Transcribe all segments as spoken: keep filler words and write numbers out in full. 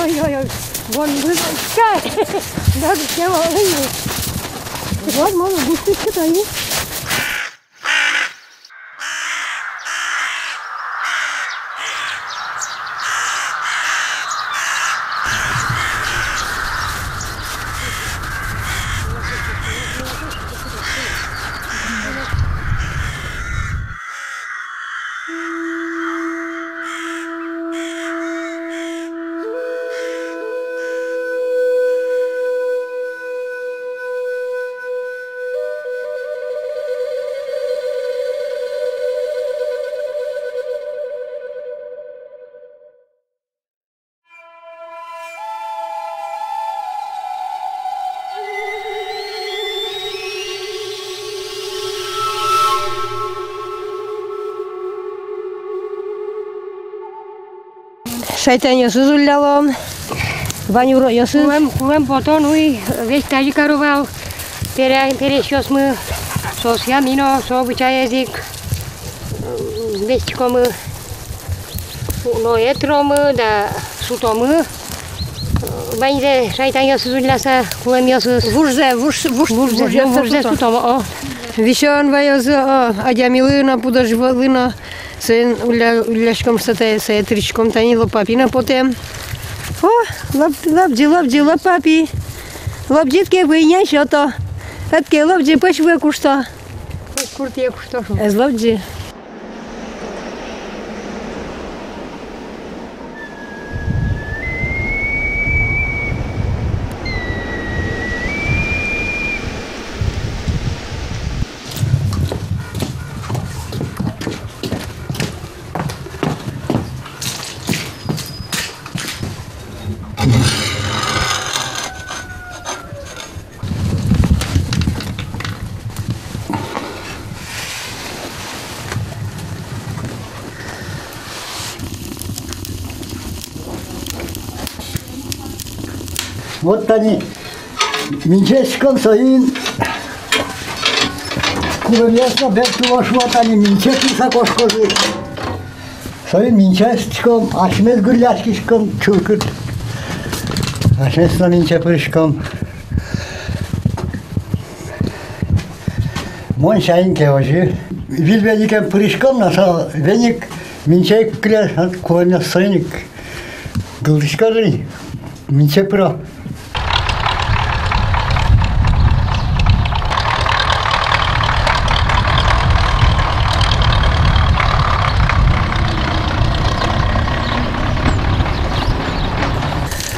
Ой-ой-ой, вон, вон, чай. Да, чего, ой. Вот, может, густышка-то и. Шайтанъёсыз уллялом. Вань уродъёсыз. Кулэм, кулэм потон уй весь тазьы каро вал. Пере-, пересьёсмы, соосъя ми но, со быдӟаез ик, м, весь чикомы. Но этромы да сутомы. Ваньзэ шайтанъёсыз улляса, кулэмъёсыз. Вужзэ, вуж, вуж, вужзэ, вужзэ, ну, вужзэ сутом, сутом, о. Висён ваёзы, о, адямилы но, пудо-животлы но. Соин улля-, улляськом, что та-, сое тыриськом, тани лопапи но потэм. О, лоп-, лобӟи, лобӟи, лопапи. Лобӟид ке, вуине сёто. Ӧд ке лобӟы, пӧсь вуэ кушто. Пӧсь куртъе кушто шуо. Ӧз лобӟы. Вот тани минче сиськом, соин кулэмъёс но бертыло шуо, тани минче пырыса кошкозы. Соин минче сиськом, асьмес гуръяськиськом чылкыт. Асьмес но минче пырыськом. Мон сямен ке озьы. Выль веникен пырыськом но, со веник минче ик кыле, кулэмъёс соин ик гылтӥськозы ни, минче пыро.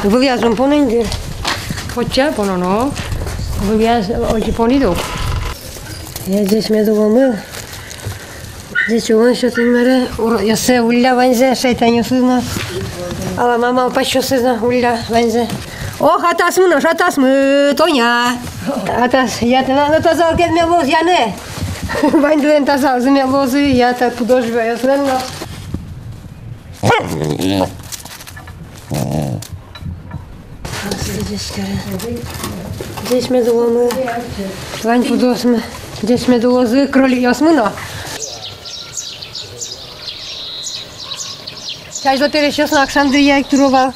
Вылъяз ум поно инде. Отчы пононо. Вылъяз отчы понӥд ук. Я, ӟеч мед уломы. Ӟеч улон сётӥм, мар-а, уродъёссэ улля ваньзэ, шайтанъёсыз но, алама малпасьёсыз но улля ваньзэ. Ох, атасмы нош, атасмы, Тоня. Атас, я, тынад но тазалыкед мед луоз, яны. Ваньдылэн тазалыкзы мед луозы, я, та пудо-живоёслэн но. Ӟеч мед уломы. Вань пудоосмы ӟеч мед улозы, кроликъёсмы но. Чай, зо, пересьёс но акшам дыръя ик туро вал.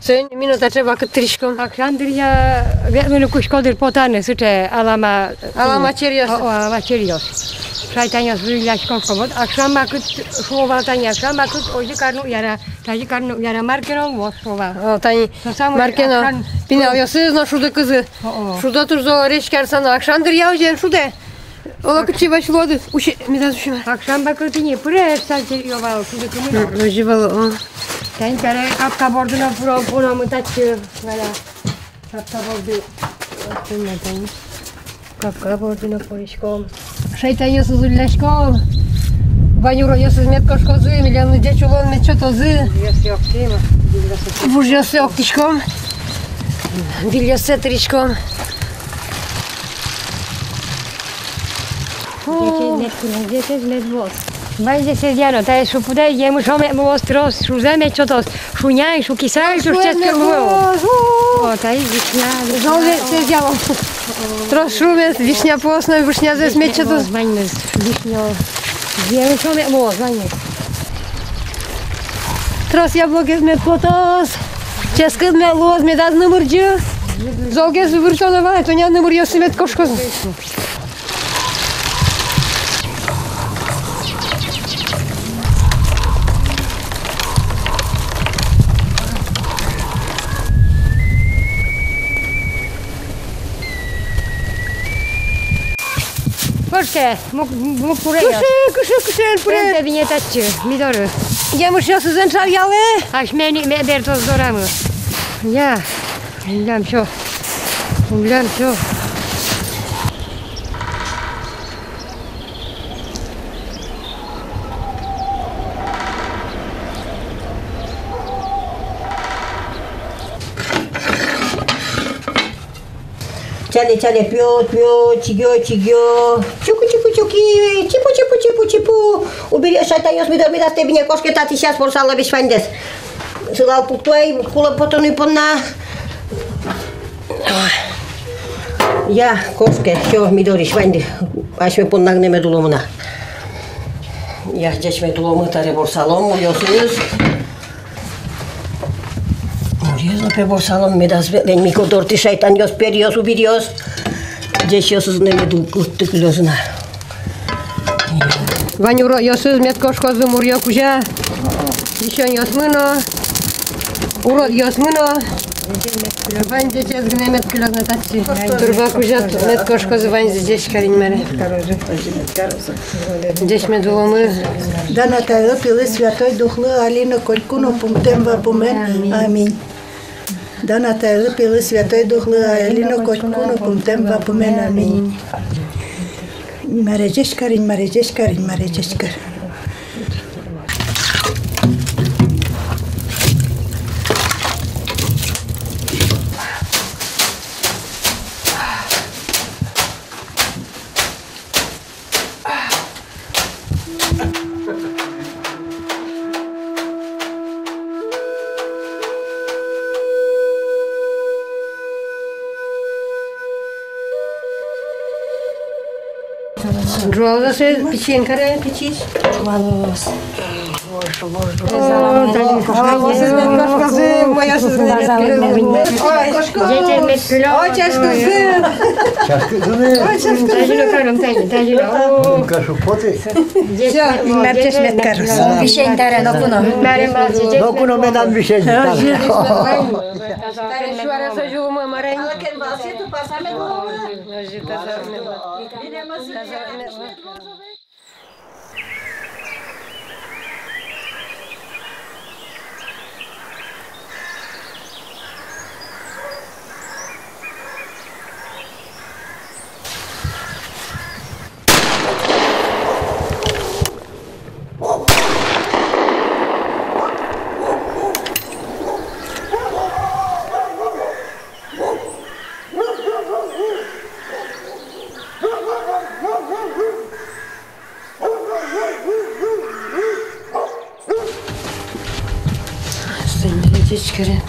Соин ми но таӵе вакыт тыриськом. Акшам дыръя ветлыны кутско дыр, потаны сыӵе алама. Алама черъёс. О, о, алама черъёс. Шайтанъёс выллясько, вот акшам вакыт шуо вал, тани акшам вакыт озьы карны уг яра. Тазьы карны уг яра, мар ке но луоз, шуо вал. О, тани. Со самой мар ке но акшам. Пиналъёсыз но шудыкузы. О, о. Шудо туж зол, речке ярса но, акшам дыръя озьы эн шудэ. Оло кытчы вазь луоды, усе, медаз усе мар. Акшам вакыт ини пыре, эшшо черъё вал шудыкумы но. М, озьы вал, о. Тани табере капка борды но пыро, пуномы татчы, валя. Капка борды, вот, тани. Капка борды но пыриськом. Шайтанъёсыз улляськом. Вань уродъёсыз мед кошкозы, милемлы ӟеч улон мед сётозы. Выльёссэ октӥм, выльёссэ. Вужъёссэ октӥськом. Выльёссэ тыриськом. Ӟечез мед куро, ӟечез мед луоз. Ваньзэ сезъяно, таиз шумпотӥ, емышо мед луоз трос, шузэ мед сётоз. Шунянь, шукисянь, шуэ, шуэ, шуэ, мед луоз. О, таиз вишня, вишня. Зол мед сезъялом. Трос шуэ, вишня пуоз но, вишнязэс мед сётоз. Ваньмыз вишня. Емышо мед луоз, ваньмыз. Трос яблокез мед потоз, ческыт мед луоз, медаз нымырӟы. Золгес выртоно вал ай, тонэ нымыръёсы мед кошкозы. Кошке, мук, мук пуре. Кыше, кыше, кыше, пуре. Эн табине татчы, ми доры. Емышъёсыз эн ӵалъялэ. Асьме ини мед бертоз дорамы. Я, уллям сё, уллям сё. Чале, чале, пьё, пьё, чигё, чигё. Чуку, чуку, чуки, чипу, чипу, чипу, чипу. Убери, шайтанъёс, ми доры медаз табине, кошке татчы, сейчас ворсало весь ваньдэс. Сылал пуктӥ ай, кулэ потоно понна. Я, кошке, всё, ми дорысь ваньды. Асьме понна гинэ мед уломы на. Я, ӟеч мед уломы, табере ворсалом муръёсыз. Муръёсыз но, пе, ворсалом, медаз ветлэ ни ми котыртӥ шайтанъёс, периос, убериос. Ӟечъёсыз но мед лыктыны кылёзы на. Вань уродъёсыз мед кошкозы муръё кузя. Висёнъёсмы но, уродъёсмы но. Ваньзэ ӟечез гинэ мед кылёз на татчы. Турба кузя мед кошкозы ваньзы, ӟеч кариськод, Инмаре. Ӟеч мед уломы. Дан Атайлы, Пилы, Святой Духлы, али но, котьку но пумтэм вапумен. Аминь. Дан Атайлы, Пилы, Святой Духлы, али но, котьку но пумтэм вапумен. Аминь. Инмаре ӟеч кар, Инмаре ӟеч кар, Инмаре ӟеч кар. Ӝуалоз-а со пичиен каре, пичиез? Ӝуалоз. О, чашкызы. О, чашкызы. О, чашкызы. О, чашкызы. Всё, Инмар ӟеч мед кароз. Висен таре ноку но. Ноку но медам висен таре.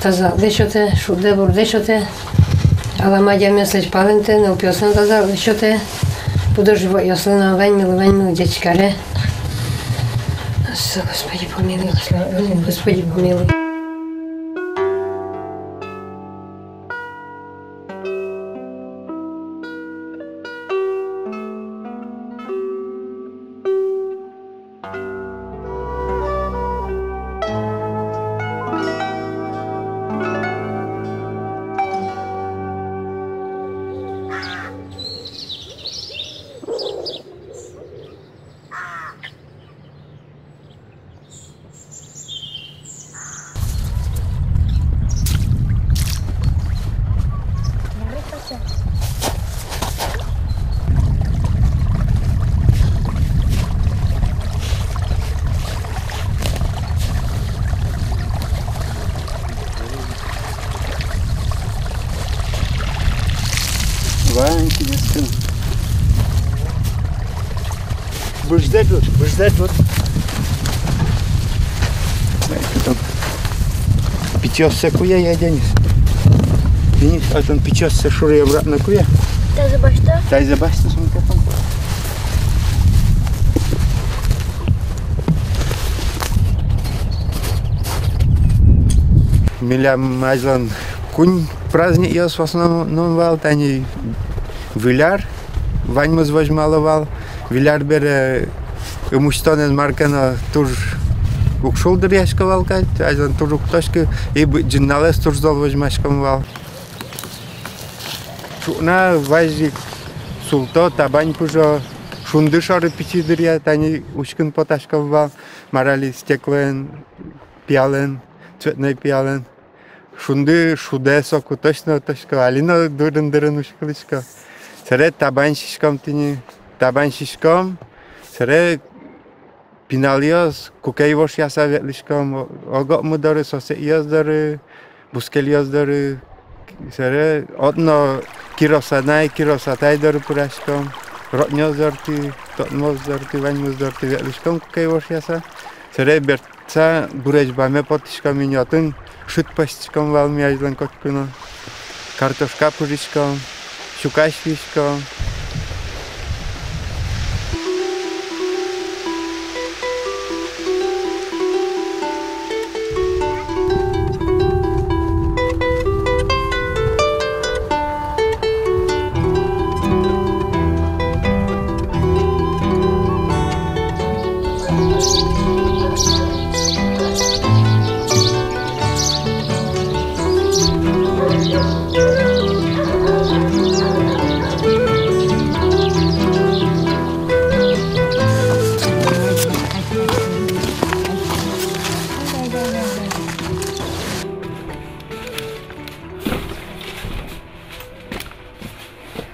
Тазалык сётэ, шудэ-бурдэ сётэ. Алама адямиослэсь палэнтэ, нылпиослэн тазалык сётэ. Пудо-животъёслы но, ваньмылы, ваньмылы ӟеч каре. О, Господи, помилуй, Господи, помилуй. Вань кинъёсыз. Быждэ тут, быждэ тут. Питьёссэ куя, я, Денис. Денис, а тон питьёссэ шуры обратно куя. Тазэ басьто. Тазэ басьто, сумка там. Милям азьлон куинь праздникъёс в основном вал, тани Выль ар, ваньмыз возьмало вал. Выль ар бере ымусьтонэн мар ке но туж уг шулдыръяськы вал кадь, азьлон туж уг тодӥськы, и Быдӟым нуналэз туж зол возьмаськом вал. Ӵукна вазь ик султо, табань пыжо, шунды шоры пичи дыръя тани учкыны потаськом вал, мар али стеклоен, пиалаен, цветной пиалаен. Шунды шудэ соку, точно тодӥсько, али но дырын-дырын учкылӥсько. Сэре табань сиськом тӥни, табань сиськом, сэре пиналъёс кукей вошъяса ветлӥськом о-, огъёмы доры, соседъёс доры, бускельёс доры. Сэре одно кирос анай, кирос атай доры пыраськом, роднёс дортӥ, тодмоос дортӥ, ваньмыз дортӥ ветлӥськом кукей вошъяса. Сэре бертса гурезь баме потӥськом ини, отын шыд пӧзьтӥськом вал ми азьлон котьку но. Картошка пыжиськом, сюкась письком.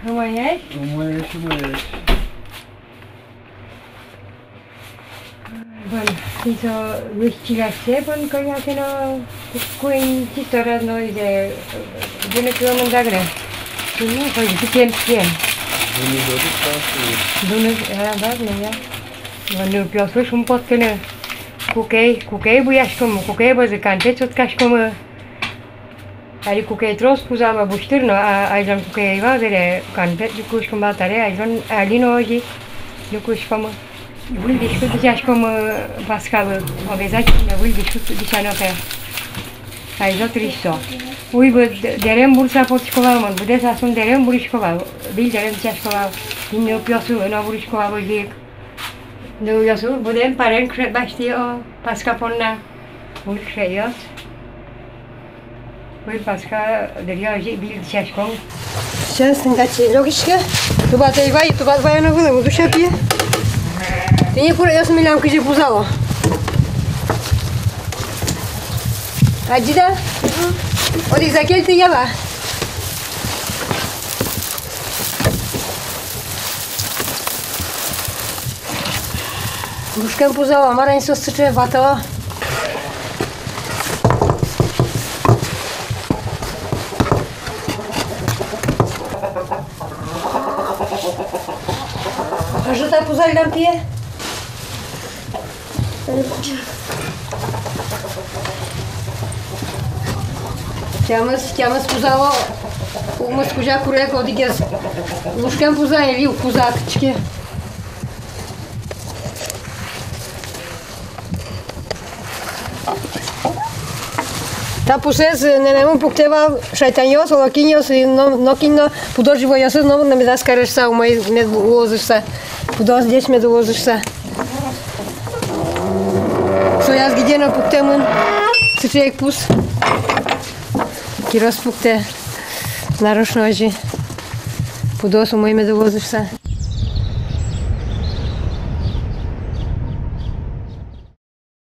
Умоесь? Умоесь, умоесь. Бон, тӥни со весь чилясьсэ бон кӧня ке но ку-, куинь чисто родной, э, гинэ кылэмын дагре. Тӥни, хоть битен пиен. Дуны доры пасу. Дуны, а, да, ну я. Бон, ну, пиослы шумпоттыны. Кукей, кукей буяськомы, кукей бӧзы каньпе чотӥськомы. Али кукей трос пузало, бусьтыр но, а, азьлон кукей ӧй вал бере, каньпе люкылӥськом вал, табере азьлон али но озьы ик люкылӥськомы. Выль дӥськут дӥсяськомы Паскалы, обязательно выль дӥськут дӥсяно ке. Азьло трос со. Уйбыт д-, дэрем бурыса потӥсько вал мон, быдэс аслым дэрем бурысько вал, выль дэрем дӥсясько вал, нылпиослы но бурысько вал озьы ик. Нылъёслы быдэн парен кышет басьтӥ, о, Паска понна. Улӥ кышетъёс. Выль Паска дыръя озьы ик выль дӥсяськом. Сейчас, тынкачи лёгиське. Тубат ӧй вай, тубат ваёно вылэм, душа пие. Тӥни курегъёс милям кызьы пузало. Адӟиды-а? Одӥг закельты яла. Лушкем пузало, мар ини со сыӵе ватыло. Ӧжыт-а пузаллям тӥ? Тямыс, тямыс пузало, укмыс кузя курег одӥгез. Лушкем пуза или уг пуза, кытчы ке. Та пусэз нэнэмы пуктэ вал шайтанъёс, олокинъёс, и но-, нокин но пудо живойёсыз номыр но медаз каре шуса, умой мед луозы шуса. Пудоос ӟеч мед луозы шуса. Сояз гидэ но пуктэмын сыӵе ик пус. Кирос пуктэ. Нарочно озьы. Пудоос умой мед луозы шуса.